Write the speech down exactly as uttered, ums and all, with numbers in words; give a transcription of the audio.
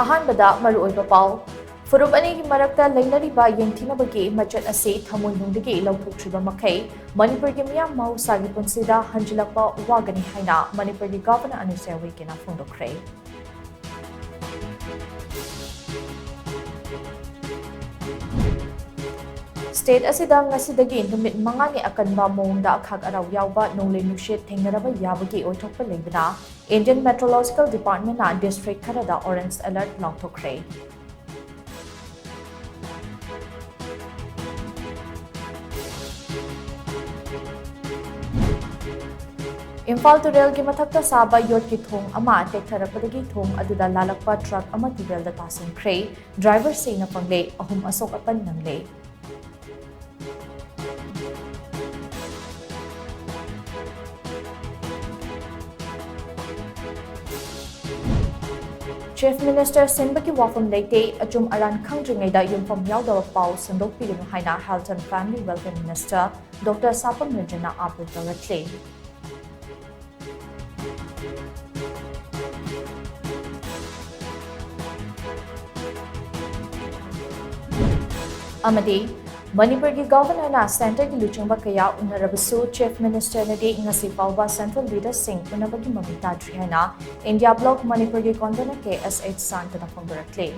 ꯑꯍꯥꯟꯕꯗ ꯃꯔꯨꯑꯣꯏꯕ ꯄꯥꯎ꯫ ꯐꯨꯔꯨꯞ ꯑꯅꯤꯒꯤ ꯃꯔꯛꯇ ꯂꯩꯅꯔꯤꯕ ꯌꯦꯡꯊꯤꯅꯕꯒꯤ ꯃꯆꯠ ꯑꯁꯤ ꯊꯃꯣꯏꯅꯨꯡꯗꯒꯤ ꯂꯧꯊꯣꯛꯇ꯭ꯔꯤꯕ ꯃꯈꯩ ꯃꯅꯤꯄꯨꯔꯒꯤ ꯃꯤꯌꯥꯝ ꯃꯍꯧꯁꯥꯒꯤ ꯄꯨꯟꯁꯤꯗ ꯍꯟꯖꯤꯜꯂꯛꯄ ꯋꯥꯒꯅꯤ ꯍꯥꯏꯅ ꯃꯅꯤꯄꯨꯔꯒꯤ ꯒꯚꯔꯅꯔ ꯑꯅꯨꯁꯨꯏꯌꯥ ꯎꯏꯀꯦꯅ ꯐꯣꯡꯗꯣꯛꯈ꯭ꯔꯦ꯫ ꯁ꯭ꯇꯦꯠ ꯑꯁꯤꯗ ꯉꯁꯤꯗꯒꯤ ꯅꯨꯃꯤꯠ ꯃꯉꯥꯅꯤ ꯑꯀꯟꯕ ꯃꯑꯣꯡꯗ ꯑꯈꯥꯛ ꯑꯔꯥꯎ ꯌꯥꯎꯕ ꯅꯣꯡꯂꯩ ꯅꯨꯡꯁꯤꯠ ꯊꯦꯡꯅꯔꯕ ꯌꯥꯕꯒꯤ ꯑꯣꯏꯊꯣꯛꯄ ꯂꯩꯕꯅ Indian Meteorological Departmentꯅ ꯗꯤꯁꯇ꯭ꯔꯤꯛ ꯈꯔꯗ orange alert ꯂꯥꯎꯊꯣꯛꯈ꯭ꯔꯦ꯫ ꯏꯝꯐꯥꯜ ꯇꯨꯔꯦꯜꯒꯤ ꯃꯊꯛꯇ ꯁꯥꯕ ꯌꯣꯠꯀꯤ ꯊꯣꯡ ꯑꯃ ꯇꯦꯛꯊꯔꯛꯄꯗꯒꯤ ꯊꯣꯡ ꯑꯗꯨꯗ ꯂꯥꯜꯂꯛꯄ ꯇ꯭ꯔꯛ ꯑꯃ ꯇꯨꯔꯦꯜꯗ ꯇꯥꯁꯤꯟꯈ꯭ꯔꯦ꯫ ꯗ꯭ꯔꯥꯏꯚꯔꯁꯤꯡꯅ ꯄꯪꯂꯦ, ꯑꯍꯨꯝ ꯑꯁꯣꯛ ꯑꯄꯟ ꯅꯪꯂꯦ꯫ Chief Minister ꯁꯤꯟꯕꯒꯤ ꯋꯥꯐꯝ ꯂꯩꯇꯦ, ꯑꯆꯨꯝ ꯑꯔꯥꯟ ꯈꯪꯗ꯭ꯔꯤꯉꯩꯗ ꯌꯨꯝꯐꯝ ꯌꯥꯎꯗꯕ ꯄꯥꯎ ꯁꯟꯗꯣꯛꯄꯤꯒꯅꯨ ꯍꯥꯏꯅ Health and Family Welfare Minister Doctor Sapam ꯔꯟꯖꯟꯅ ꯑꯥꯄꯤꯜ ꯇꯧꯔꯛꯂꯦ꯫ ꯑꯃꯗꯤ ꯃꯅꯤꯄꯨꯔꯒꯤ ꯒꯚꯔꯅꯔꯅ ꯁꯦꯟꯇꯔꯒꯤ ꯂꯨꯆꯤꯡꯕ ꯀꯌꯥ ꯎꯅꯔꯕꯁꯨ Chief Ministerꯅꯗꯤ ꯉꯁꯤ ꯐꯥꯎꯕ central leaderꯁꯤꯡ ꯎꯅꯕꯒꯤ ꯃꯃꯤ ꯇꯥꯗ꯭ꯔꯤ ꯍꯥꯏꯅ India Bloc ꯃꯅꯤꯄꯨꯔꯒꯤ convener ꯀꯦ ꯑꯦꯁ ꯑꯩꯆ ꯁꯥꯟꯇꯅ ꯐꯣꯡꯗꯣꯔꯛꯂꯤ꯫